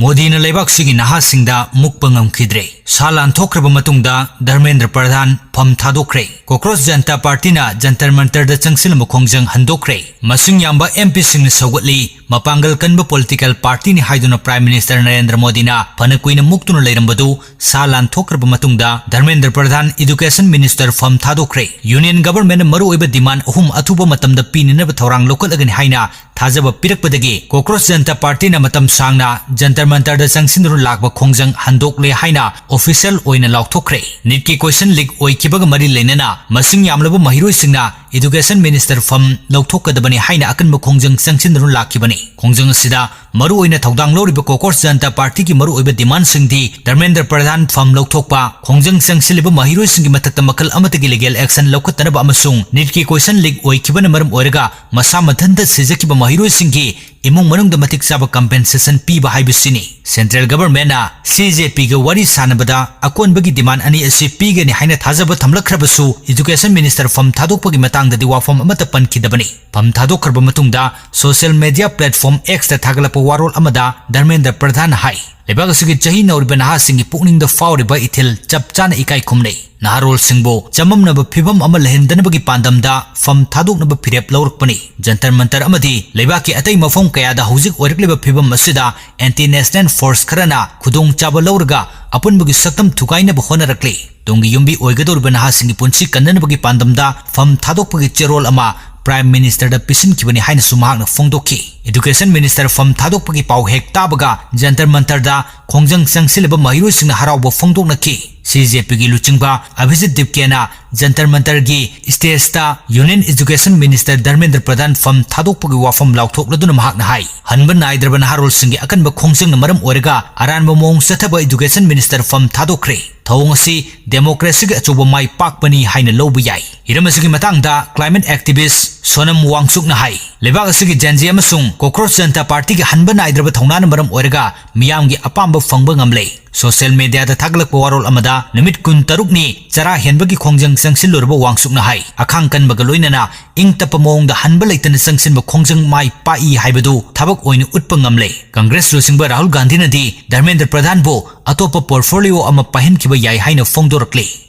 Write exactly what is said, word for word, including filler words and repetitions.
ꯃꯣꯗꯤꯅ ꯂꯩꯕꯥꯛꯁꯤꯒꯤ ꯅꯍꯥꯁꯤꯡꯗ ꯃꯨꯛꯄ ꯉꯝꯈꯤꯗ꯭ꯔꯦ꯫ ꯁꯥ ꯂꯥꯟ ꯊꯣꯛꯈ꯭ꯔꯕ ꯃꯇꯨꯡꯗ ꯙꯔꯃꯦꯟꯗ꯭ꯔ ꯄ꯭ꯔꯙꯥꯟ ꯐꯝ ꯊꯥꯗꯣꯛꯈ꯭ꯔꯦ꯫ ꯀꯣꯀ꯭ꯔꯣꯁ ꯖꯟꯇꯥ ꯄꯥꯔꯇꯤꯅ ꯖꯟꯇꯔ ꯃꯟꯇꯔꯗ ꯆꯪꯁꯤꯜꯂꯝꯕ ꯈꯣꯡꯖꯪ ꯍꯟꯗꯣꯛꯈ꯭ꯔꯦ꯫ ꯃꯁꯤꯡ ꯌꯥꯝꯕ ꯑꯦꯝ ꯄꯤꯁꯤꯡꯅ ꯁꯧꯒꯠꯂꯤ꯫ ꯃꯄꯥꯡꯒꯜ ꯀꯟꯕ ꯄꯣꯂꯤꯇꯤꯀꯦꯜ ꯄꯥꯔꯇꯤꯅꯤ ꯍꯥꯏꯗꯨꯅ ꯄ꯭ꯔꯥꯏꯝ ꯃꯤꯅꯤꯁꯇꯔ ꯅꯔꯦꯟꯗ꯭ꯔ ꯃꯣꯗꯤꯅ ꯐꯅ ꯀꯨꯏꯅ ꯃꯨꯛꯇꯨꯅ ꯂꯩꯔꯝꯕꯗꯨ ꯁꯥ ꯂꯥꯟ ꯊꯣꯛꯈ꯭ꯔꯕ ꯃꯇꯨꯡꯗ ꯙꯔꯃꯦꯟꯗ꯭ꯔ ꯄ꯭ꯔꯙꯥꯟ ꯏꯗꯨꯀꯦꯁꯟ ꯃꯤꯅꯤꯁꯇꯔ ꯐꯝ ꯊꯥꯗꯣꯛꯈ꯭ꯔꯦ꯫ ꯌꯨꯅꯤꯌꯟ ꯒꯚꯔꯟꯃꯦꯟꯠꯅ ꯃꯔꯨꯑꯣꯏꯕ ꯗꯤꯃꯥꯟ ꯑꯍꯨꯝ ꯑꯊꯨꯕ ꯃꯇꯝꯗ ꯄꯤꯅꯅꯕ ꯊꯧꯔꯥꯡ ꯂꯧꯈꯠꯂꯒꯅꯤ ꯍꯥꯏꯅ ꯊꯥꯖꯕ ꯄꯤꯔꯛꯄꯗꯒꯤ ꯀꯣꯀ꯭ꯔꯣꯁ ꯖꯟꯇꯥ ꯄꯥꯔꯇꯤꯅ ꯃꯇꯝ ꯁꯥꯡꯅ ꯖꯟꯇꯔ ꯃꯟꯇꯔꯗ ꯆꯪꯁꯤꯟꯗꯨꯅ ꯂꯥꯛꯄ ꯈꯣꯡꯖꯪ ꯍꯟꯗꯣꯛꯂꯦ ꯍꯥꯏꯅ ꯑꯣꯐꯤꯁꯤꯌꯦꯜ ꯑꯣꯏꯅ ꯂꯥꯎꯊꯣꯛꯈ꯭ꯔꯦ꯫ ꯅꯤꯠꯀꯤ ꯀꯣꯏꯁꯟ ꯂꯤꯛ ꯑꯣꯏꯈꯤꯕꯒ ꯃꯔꯤ ꯂꯩꯅꯅ ꯃꯁꯤꯡ ꯌꯥꯝꯂꯕ ꯃꯍꯩꯔꯣꯏꯁꯤꯡꯅ ꯏꯗꯨꯀꯦꯁꯟ ꯃꯤꯅꯤꯁꯇꯔ ꯐꯝ ꯂꯧꯊꯣꯛꯀꯗꯕꯅꯤ ꯍꯥꯏꯅ ꯑꯀꯟꯕ ꯈꯣꯡꯖꯪ ꯆꯪꯁꯤꯟꯗꯨꯅ ꯂꯥꯛꯈꯤꯕꯅꯤ꯫ ꯈꯣꯡꯖꯪ ꯑꯁꯤꯗ ꯃꯔꯨꯑꯣꯏꯅ ꯊꯧꯗꯥꯡ ꯂꯧꯔꯤꯕ ꯀꯣꯀ꯭ꯔꯣꯁ ꯖꯟꯇꯥ ꯄꯥꯔꯇꯤꯒꯤ ꯃꯔꯨꯑꯣꯏꯕ ꯗꯤꯃꯥꯟꯁꯤꯡꯗꯤ ꯙꯔꯃꯦꯟꯗ꯭ꯔ ꯄ꯭ꯔꯙꯥꯟ ꯐꯝ ꯂꯧꯊꯣꯛꯄ, ꯈꯣꯡꯖꯪ ꯆꯪꯁꯤꯜꯂꯤꯕ ꯃꯍꯩꯔꯣꯏꯁꯤꯡꯒꯤ ꯃꯊꯛꯇ ꯃꯈꯜ ꯑꯃꯠꯇꯒꯤ ꯂꯤꯒꯦꯜ ꯑꯦꯛꯁꯟ ꯂꯧꯈꯠꯇꯅꯕ ꯑꯃꯁꯨꯡ ꯅꯤꯠꯀꯤ ꯀꯣꯏꯁꯟ ꯂꯤꯛ ꯑꯣꯏꯈꯤꯕꯅ ꯃꯔꯝ ꯑꯣꯏꯔꯒ ꯃꯁꯥ ꯃꯊꯟꯇ ꯁꯤꯖꯈꯤꯕ ꯃꯍꯩꯔꯣꯏꯁꯤꯡꯒꯤ ꯏꯃꯨꯡ ꯃꯅꯨꯡꯗ ꯃꯇꯤꯛ ꯆꯥꯕ ꯀꯝꯄꯦꯟꯁꯦꯁꯟ ꯄꯤꯕ ꯍꯥꯏꯕꯁꯤꯅꯤ꯫ ꯁꯦꯟꯇ꯭ꯔꯦꯜ ꯒꯚꯔꯟꯃꯦꯟꯠꯅ ꯁꯤ ꯖꯦ ꯄꯤꯒ ꯋꯥꯔꯤ ꯁꯥꯟꯅꯕꯗ ꯑꯀꯣꯟꯕꯒꯤ ꯗꯤꯃꯥꯟ ꯑꯅꯤ ꯑꯁꯤ ꯄꯤꯒꯅꯤ ꯍꯥꯏꯅ ꯊꯥꯖꯕ ꯊꯝꯂꯛꯈ꯭ꯔꯕꯁꯨ, ꯏꯗꯨꯀꯦꯁꯟ ꯃꯤꯅꯤꯁꯇꯔ ꯐꯝ ꯊꯥꯗꯣꯛꯄꯒꯤ ꯃꯇꯥꯡꯗꯗꯤ ꯋꯥꯐꯝ ꯑꯃꯠꯇ ꯄꯟꯈꯤꯗꯕꯅꯤ꯫ ꯐꯝ ꯊꯥꯗꯣꯛꯈ꯭ꯔꯕ ꯃꯇꯨꯡꯗ ꯁꯣꯁꯤꯌꯦꯜ ꯃꯤꯗꯤꯌꯥ ꯄ꯭ꯂꯦꯠꯐꯣꯔꯝ X ꯇ ꯊꯥꯒꯠꯂꯛꯄ ꯋꯥꯔꯣꯜ ꯑꯃꯗ ꯙꯔꯃꯦꯟꯗ꯭ꯔ ꯄ꯭ꯔꯙꯥꯟꯅ ꯍꯥꯏ, ꯂꯩꯕꯥꯛ ꯑꯁꯤꯒꯤ ꯆꯍꯤ ꯅꯧꯔꯤꯕ ꯅꯍꯥꯁꯤꯡꯒꯤ ꯄꯨꯛꯅꯤꯡꯗ ꯐꯥꯎꯔꯤꯕ ꯏꯊꯤꯜ ꯆꯞ ꯆꯥꯅ ꯏꯀꯥꯏ ꯈꯨꯝꯅꯩ꯫ ꯅꯍꯥꯔꯣꯜꯁꯤꯡꯕꯨ ꯆꯃꯝꯅꯕ ꯐꯤꯚꯝ ꯑꯃ ꯂꯩꯍꯟꯗꯅꯕꯒꯤ ꯄꯥꯟꯗꯝꯗ ꯐꯝ ꯊꯥꯗꯣꯛꯅꯕ ꯐꯤꯔꯦꯞ ꯂꯧꯔꯛꯄꯅꯤ꯫ ꯖꯟꯇꯔ ꯃꯟꯇꯔ ꯑꯃꯗꯤ ꯂꯩꯕꯥꯛꯀꯤ ꯑꯇꯩ ꯃꯐꯝ ꯀꯌꯥꯗ ꯍꯧꯖꯤꯛ ꯑꯣꯏꯔꯛꯂꯤꯕ ꯐꯤꯚꯝ ꯑꯁꯤꯗ ꯑꯦꯟꯇꯤ ꯅꯦꯁꯅꯦꯜ ꯐꯣꯔꯁ ꯈꯔꯅ ꯈꯨꯗꯣꯡꯆꯥꯕ ꯂꯧꯔꯒ ꯑꯄꯨꯟꯕꯒꯤ ꯁꯛꯇꯝ ꯊꯨꯒꯥꯏꯅꯕ ꯍꯣꯠꯅꯔꯛꯂꯤ꯫ ꯇꯨꯡꯒꯤ ꯌꯨꯝꯕꯤ ꯑꯣꯏꯒꯗꯧꯔꯤꯕ ꯅꯍꯥꯁꯤꯡꯒꯤ ꯄꯨꯟꯁꯤ ꯀꯟꯅꯅꯕꯒꯤ ꯄꯥꯟꯗꯝꯗ ꯐꯝ ꯊꯥꯗꯣꯛꯄꯒꯤ ꯆꯦꯔꯣꯜ ꯑꯃ ꯄ꯭ꯔꯥꯏꯝ ꯃꯤꯅꯤꯁꯇꯔꯗ ꯄꯤꯁꯤꯟꯈꯤꯕꯅꯤ ꯍꯥꯏꯅꯁꯨ ꯃꯍꯥꯛꯅ ꯐꯣꯡꯗꯣꯛꯈꯤ꯫ ꯏꯗꯨꯀꯦꯁꯟ ꯃꯤꯅꯤꯁꯇꯔ ꯐꯝ ꯊꯥꯗꯣꯛꯄꯒꯤ ꯄꯥꯎ ꯍꯦꯛ ꯇꯥꯕꯒ ꯖꯟꯇꯔ ꯃꯟꯇꯔꯗ ꯈꯣꯡꯖꯪ ꯆꯪꯁꯤꯜꯂꯤꯕ ꯃꯍꯩꯔꯣꯏꯁꯤꯡꯅ ꯍꯔꯥꯎꯕ ꯐꯣꯡꯗꯣꯛꯅꯈꯤ꯫ ꯁꯤ ꯖꯦ ꯄꯤꯒꯤ ꯂꯨꯆꯤꯡꯕ ꯑꯚꯤꯖꯤꯠ ꯗꯤꯞꯀꯦꯅ Jantar ꯃꯟꯇꯔꯒꯤ ꯁ꯭ꯇꯦꯖꯇ union education minister Dharmendra ꯄ꯭ꯔꯙꯥꯟ ꯐꯝ ꯊꯥꯗꯣꯛꯄꯒꯤ ꯋꯥꯐꯝ ꯂꯥꯎꯊꯣꯛꯂꯗꯨꯅ ꯃꯍꯥꯛꯅ ꯍꯥꯏ, ꯍꯟꯕ ꯅꯥꯏꯗ꯭ꯔꯕ ꯅꯍꯥꯔꯣꯜꯁꯤꯡꯒꯤ ꯑꯀꯟꯕ ꯈꯣꯡꯖꯪꯅ ꯃꯔꯝ ꯑꯣꯏꯔꯒ ꯑꯔꯥꯟꯕ ꯃꯑꯣꯡ ꯆꯠꯊꯕ ꯏꯗꯨꯀꯦꯁꯟ ꯃꯤꯅꯤꯁꯇꯔ ꯐꯝ ꯊꯥꯗꯣꯛꯈ꯭ꯔꯦ꯫ ꯊꯧꯑꯣꯡ ꯑꯁꯤ ꯗꯦꯃꯣꯀ꯭ꯔꯦꯁꯤꯒꯤ ꯑꯆꯧꯕ ꯃꯥꯏ ꯄꯥꯛꯄꯅꯤ ꯍꯥꯏꯅ ꯂꯧꯕ ꯌꯥꯏ꯫ ꯍꯤꯔꯝ ꯑꯁꯤꯒꯤ ꯃꯇꯥꯡꯗ ꯀ꯭ꯂꯥꯏꯃꯦꯠ ꯑꯦꯛꯇꯤꯚꯤꯁꯠ ꯁꯣꯅꯝ ꯋꯥꯡꯆꯨꯛꯅ ꯍꯥꯏ, ꯂꯩꯕꯥꯛ ꯑꯁꯤꯒꯤ ꯖꯦꯟ ꯖꯤ ꯑꯃꯁꯨꯡ ꯀꯣꯀ꯭ꯔꯣꯁ ꯖꯟꯇꯥ ꯄꯥꯔꯇꯤꯒꯤ ꯍꯟꯕ ꯅꯥꯏꯗ꯭ꯔꯕ ꯊꯧꯅꯥꯅ ꯃꯔꯝ ꯑꯣꯏꯔꯒ ꯃꯤꯌꯥꯝꯒꯤ ꯑꯄꯥꯝꯕ ꯐꯪꯕ ꯉꯝꯂꯦ꯫ ꯁꯣꯁꯤꯌꯦꯜ ꯃꯤꯗꯤꯌꯥꯗ ꯊꯥꯒꯠꯂꯛꯄ ꯋꯥꯔꯣꯜ ꯑꯃꯗ, ꯅꯨꯃꯤꯠ ꯀꯨꯟꯇꯔꯨꯛꯅꯤ ꯆꯔꯥ ꯍꯦꯟꯕꯒꯤ ꯈꯣꯡꯖꯪ ꯆꯪꯁꯤꯜꯂꯨꯔꯕ ꯋꯥꯡꯆꯨꯛꯅ ꯍꯥꯏ, ꯑꯈꯥꯡ ꯀꯟꯕꯒ ꯂꯣꯏꯅꯅ ꯏꯪ ꯇꯞꯄ ꯃꯑꯣꯡꯗ ꯍꯟꯕ ꯂꯩꯇꯅ ꯆꯪꯁꯤꯟꯕ ꯈꯣꯡꯖꯪ ꯃꯥꯏ ꯄꯥꯛꯏ ꯍꯥꯏꯕꯗꯨ ꯊꯕꯛ ꯑꯣꯏꯅ ꯎꯠꯄ ꯉꯝꯂꯦ꯫ ꯀꯪꯒ꯭ꯔꯦꯁ ꯂꯨꯆꯤꯡꯕ ꯔꯥꯍꯨꯜ ꯒꯥꯟꯙꯤꯅꯗꯤ ꯙꯔꯃꯦꯟꯗ꯭ꯔ ꯄ꯭ꯔꯙꯥꯟꯕꯨ ꯑꯇꯣꯞꯄ ꯄꯣꯔꯠꯐꯣꯂꯤꯑꯣ ꯑꯃ ꯄꯥꯏꯍꯟꯈꯤꯕ ꯌꯥꯏ ꯍꯥꯏꯅ ꯐꯣꯡꯗꯣꯔꯛꯂꯤ꯫